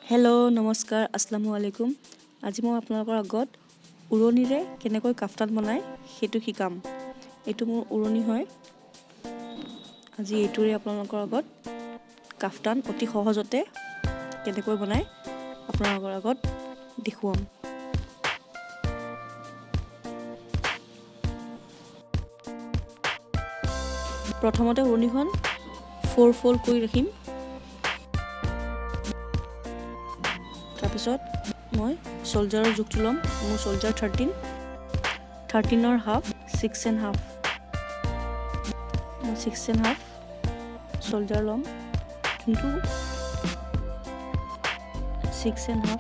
Hello' নমস্কাৰ, আসসালামু আলাইকুম। আজি মই আপোনালোকৰ আগত উৰণিৰে কেনেকৈ কাফতান বনায় সেইটো শিকাম। এইটো মোৰ উৰণি হয়। আজি এইটোৰে আপোনালোকৰ আগত কাফতান অতি সহজতে কেনেকৈ বনায় আপোনালোকৰ আগত দেখুৱাম। প্ৰথমতে উৰণিখন 4 ফ'ল্ড কৰি ৰাখিম। তাৰপিছত মই চ'ল্ডাৰৰ জোখটো ল'ম। মোৰ চ'ল্ডাৰ 13ৰ হাফ 6.5। মই 6.5 চ'ল্ডাৰ ল'ম, কিন্তু 6.5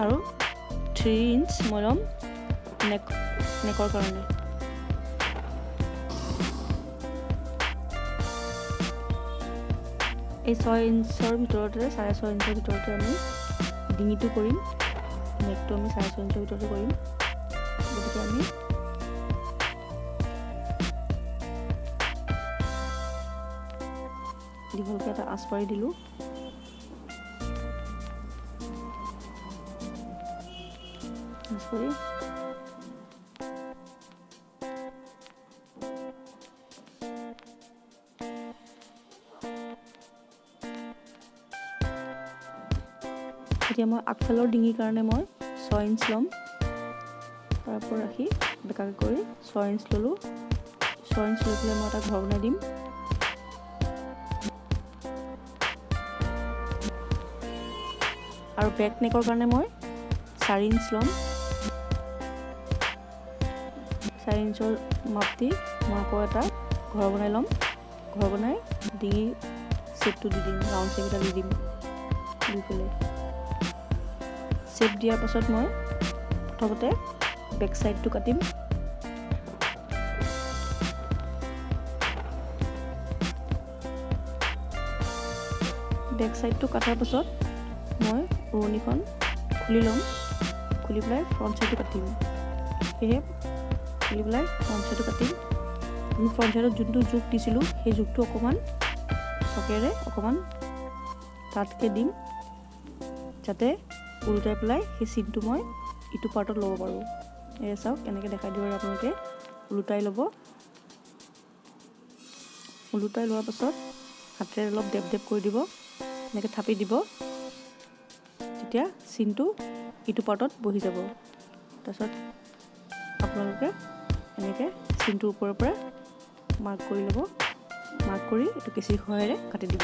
আৰু 3 ইঞ্চ মই ল'ম নেকৰ কাৰণে। এই 6 ইঞ্চৰ ভিতৰতে, 6.5 ইঞ্চৰ ভিতৰতে আমি ডিঙিটো কৰিম। নেকটো আমি 6.5 ইঞ্চৰ ভিতৰতে কৰিম। গতিকে আমি দীঘলকৈ এটা আঁচ পাৰি দিলোঁ। আঁচ পাৰি এতিয়া মই আগফালৰ ডিঙিৰ কাৰণে মই 6 ইঞ্চ ল'ম। তাৰ পৰা ৰাখি বেকাকৈ কৰি 6 ইঞ্চ ল'লোঁ। 6 ইঞ্চ লৈ পেলাই মই এটা ঘৰ বনাই দিম। আৰু বেক নেকৰ কাৰণে মই 4 ইঞ্চ ল'ম। 4 ইঞ্চৰ মাপ দি মই আকৌ এটা ঘৰ বনাই ল'ম। ঘৰ বনাই ডিঙিৰ শ্বেপটো দি দিম, ৰাউণ্ড শ্বেপ এটা দি দিম দুইফালে। শ্বেপ দিয়াৰ পাছত মই প্ৰথমতে বেক চাইডটো কাটিম। বেক চাইডটো কটাৰ পাছত মই উৰণিখন খুলি ল'ম। খুলি পেলাই ফ্ৰণ্ট চাইডটো কাটিম। সেয়েহে খুলি পেলাই ফ্ৰণ্ট চাইডটো কাটিম। আমি ফ্ৰণ্ট চাইডত যোনটো জোখ দিছিলোঁ সেই জোখটো অকণমান চকেৰে অকণমান ডাঠকৈ দিম, যাতে ওলোটাই পেলাই সেই চিনটো মই ইটো পাৰ্টত ল'ব পাৰোঁ। এয়া চাওক, এনেকৈ দেখাই দিব আপোনালোকে। ওলোটাই ল'ব। ওলোটাই লোৱাৰ পাছত হাতেৰে অলপ ডেপ ডেপ কৰি দিব, এনেকৈ থাপি দিব। তেতিয়া চিনটো ইটো পাৰ্টত বহি যাব। তাৰপিছত আপোনালোকে এনেকৈ চিনটোৰ ওপৰৰ পৰা মাৰ্ক কৰি ল'ব। মাৰ্ক কৰি এইটো কেঁচিৰ সহায়েৰে কাটি দিব।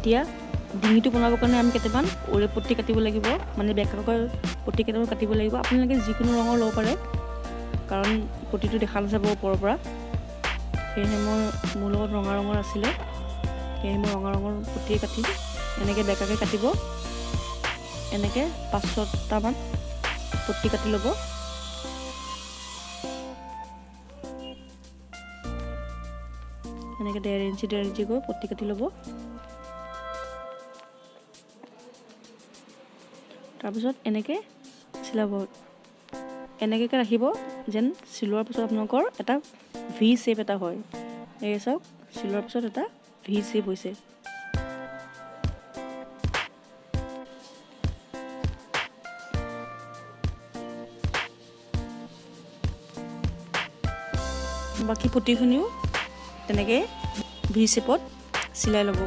এতিয়া ডিঙিটো বনাবৰ কাৰণে আমি কেইটামান ওৰে পট্টি কাটিব লাগিব, মানে বেকাকৈ পট্টি কেইটামান কাটিব লাগিব। আপোনালোকে যিকোনো ৰঙৰ ল'ব পাৰে, কাৰণ পট্টিটো দেখা নাযাব ওপৰৰ পৰা। সেয়েহে মই মোৰ লগত ৰঙা ৰঙৰ আছিলে, সেয়েহে মই ৰঙা ৰঙৰ পট্টিয়ে কাটিম। এনেকৈ বেকাকৈ কাটিব। এনেকৈ 5-6টামান পট্টি কাটি ল'ব। এনেকৈ 1.5 ইঞ্চি 1.5 ইঞ্চিকৈ পট্টি কাটি ল'ব। তাৰপিছত এনেকৈ চিলাব। এনেকৈ ৰাখিব যেন চিলোৱাৰ পিছত আপোনালোকৰ এটা ভি শ্বেপ এটা হয়। এই চাওক, চিলোৱাৰ পিছত এটা ভি শ্বেপ হৈছে। বাকী পট্টিখিনিও তেনেকৈ ভি শ্বেপত চিলাই ল'ব।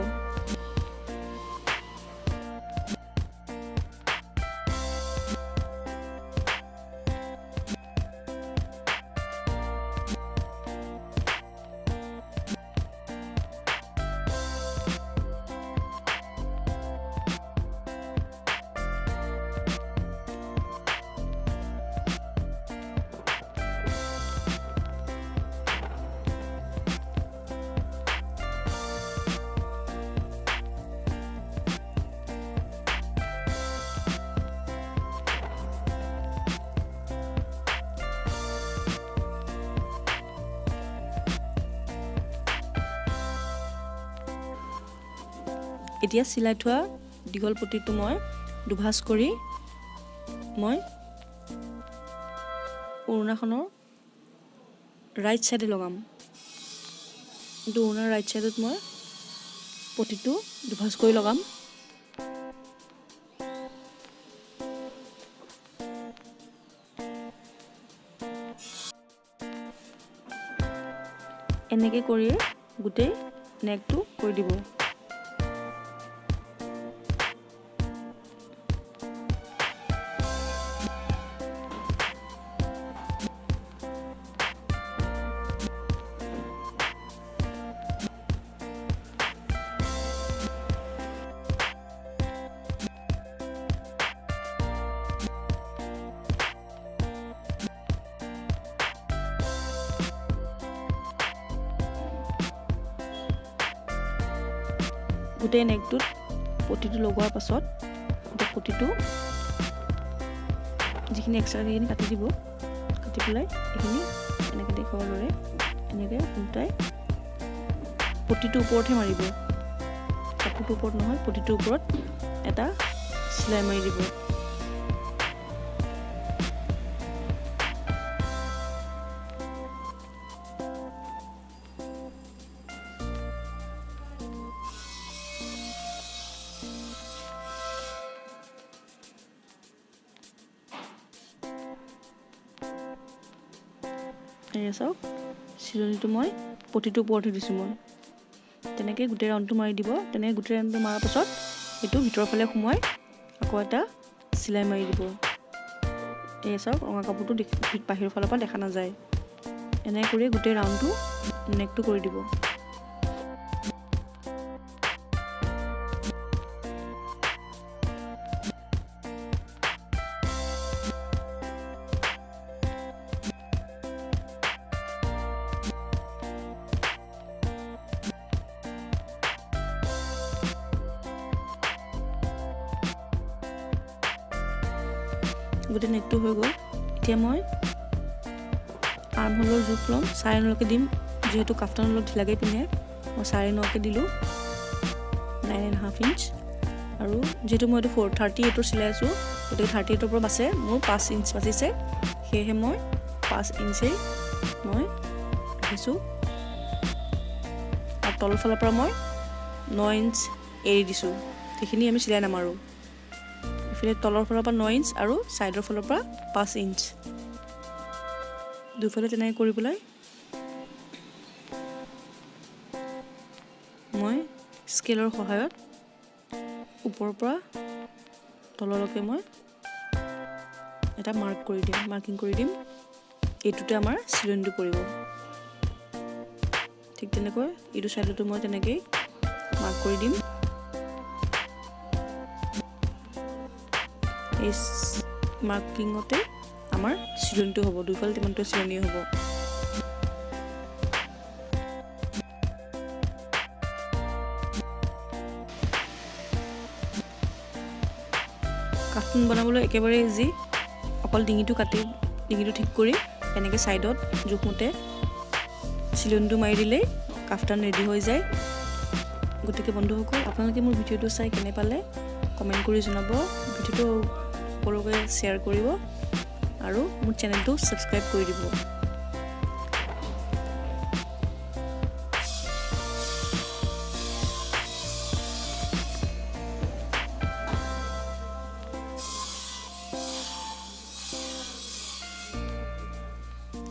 এতিয়া চিলাই থোৱা দীঘল পটিটো মই দুভাঁজ কৰি মই উৰণাখনৰ ৰাইট চাইডে লগাম। কিন্তু উৰণাৰ ৰাইট চাইডত মই পটিটো দুভাঁজ কৰি লগাম। এনেকৈ কৰিয়ে গোটেই নেকটো কৰি দিব। গোটেই নেকটোত পটিটো লগোৱাৰ পাছত পটিটো যিখিনি এক্সট্ৰা সেইখিনি কাটি দিব। কাটি পেলাই এইখিনি এনেকৈ দেখুওৱাৰ দৰে এনেকৈ উল্টাই পটিটোৰ ওপৰতহে মাৰিব, কাপোৰটোৰ ওপৰত নহয়, পটিটোৰ ওপৰত এটা চিলাই মাৰি দিব। এয়া চাওক, চিলনিটো মই পটিটোৰ ওপৰতহে দিছোঁ। মই তেনেকৈ গোটেই ৰাউণ্ডটো মাৰি দিব। তেনেকৈ গোটেই ৰাউণ্ডটো মৰাৰ পাছত এইটো ভিতৰৰ ফালে সোমোৱাই আকৌ এটা চিলাই মাৰি দিব। এয়া চাওক, ৰঙা কাপোৰটো বাহিৰৰ ফালৰ পৰা দেখা নাযায়। এনে কৰিয়ে গোটেই ৰাউণ্ডটো নেকটো কৰি দিব। গোটেই নেকটো হৈ গ'ল। এতিয়া মই আৰ্মহোলৰ জোখ ল'ম, 9.5লৈকে দিম। যিহেতু কাফতান অলপ ঢিলাকৈ পিন্ধে, মই 9.5কে দিলোঁ, 9.5 ইঞ্চ। আৰু যিহেতু মই এইটো 38ৰ চিলাই আছোঁ, গতিকে 38ৰ পৰা বাছে মোৰ 5 ইঞ্চ বাচিছে, সেয়েহে মই 5 ইঞ্চেই মই ৰাখিছোঁ। আৰু তলৰ ফালৰ পৰা মই 9 ইঞ্চ এৰি দিছোঁ, সেইখিনি আমি চিলাই নামাৰোঁ। ইফালে তলৰ ফালৰ পৰা 9 ইঞ্চ আৰু ছাইডৰ ফালৰ পৰা 5 ইঞ্চ, দুফালে তেনেকৈ কৰি পেলাই মই স্কেলৰ সহায়ত ওপৰৰ পৰা তললৈকে মই এটা মাৰ্ক কৰি দিম, মাৰ্কিং কৰি দিম। এইটোতে আমাৰ চিলনিটো পৰিব। ঠিক তেনেকৈ এইটো ছাইডতো মই তেনেকেই মাৰ্ক কৰি দিম। এই মাৰ্কিঙতে আমাৰ চিলনিটো হ'ব, দুইফালে তিমানটো চিলনি হ'ব। কাফতান বনাবলৈ একেবাৰে ইজি, অকল ডিঙিটো কাটি ডিঙিটো ঠিক কৰি এনেকৈ ছাইডত জোখমতে চিলনিটো মাৰি দিলেই কাফতান ৰেডি হৈ যায়। গতিকে বন্ধুসকল, আপোনালোকে মোৰ ভিডিঅ'টো চাই কেনে পালে কমেণ্ট কৰি জনাব, ভিডিঅ'টো সকলোকে শ্বেয়াৰ কৰিব আৰু মোৰ চেনেলটো ছাবস্ক্ৰাইব কৰি দিব।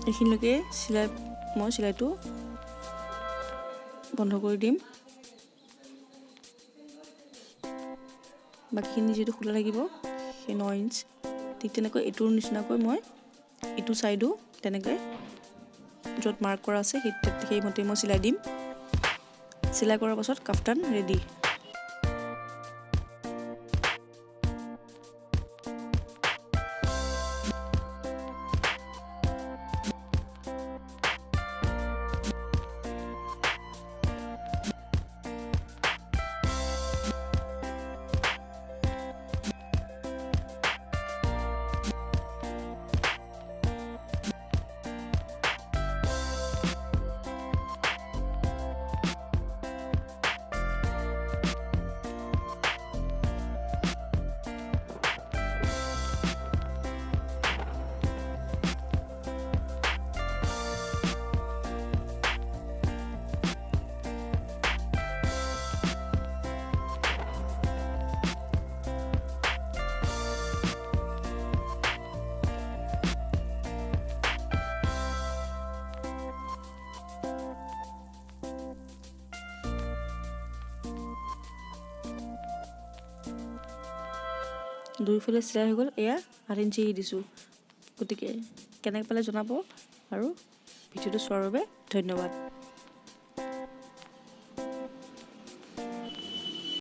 এইখিনিলৈকে চিলাই মই চিলাইটো বন্ধ কৰি দিম। বাকীখিনি যিহেতু খোলা লাগিব সেই 9 ইঞ্চ, ঠিক তেনেকৈ এইটোৰ নিচিনাকৈ মই এইটো ছাইডো তেনেকৈ য'ত মাৰ্ক কৰা আছে সেইমতে মই চিলাই দিম। চিলাই কৰাৰ পাছত কাফতান ৰেডি। দুয়োফালে চিলাই হৈ গ'ল। এয়া 8 ইঞ্চি দিছোঁ। গতিকে কেনেকৈ পালে জনাব আৰু ভিডিঅ'টো চোৱাৰ বাবে ধন্যবাদ।